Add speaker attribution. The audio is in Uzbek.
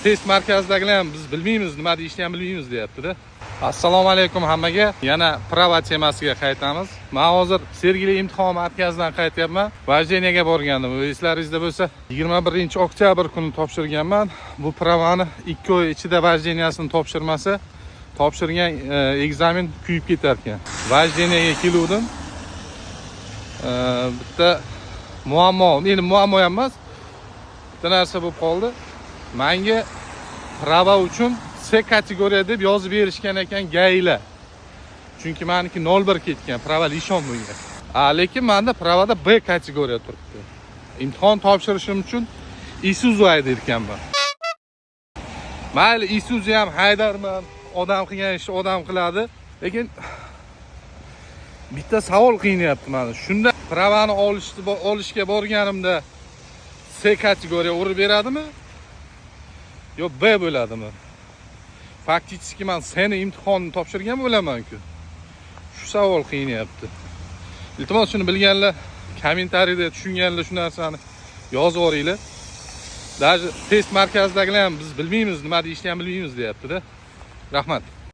Speaker 1: Test markazidagilar ham "Biz bilmaymiz, nima deyishni ham bilmaymiz", deyapti-da. Assalomu alaykum hammaga. Yana права temasiga qaytamiz. Men hozir Sergeli imtihon markazidan qaytyapman. Вождение ga borgandim. Eslaringizda bo'lsa, 21 oktyabr kuni topshirganman. Bu права ni 2 oy ichida вождения sini topshirmasa, topshirgan экзамен kuyib ketar ekan. Вождение ga keluvdim. Bitta muammo, endi muammo ham emas. Bitta narsa bo'lib qoldi. Menga права uchun C kategoriya deb yozib berishgan ekan ГАИ lar. Chunki meniki 01 ketgan, права лишён bo'lgan. Lekin menda права da B kategoriya turibdi. Imtihon topshirishim uchun Isuzu haydar ekanman. Mayli, Isuzu ham haydarman, odam qilgan ishni odam qiladi, lekin bitta savol qiynayapti meni. Shunda права ni olishga borganimda C kategoriya urib beradimi? Yo B bo'ladimi? Фактически man seni imtihonni topshirgan bo'laman-ku. Shu savol qiynayapti. Iltimos, shuni bilganlar, kommentariyda tushunganlar shu narsani yozib yuboringlar. Даже test markazidagilar ham "Biz bilmaymiz, nima deyishni ham bilmaymiz", deyapti-da. Rahmat.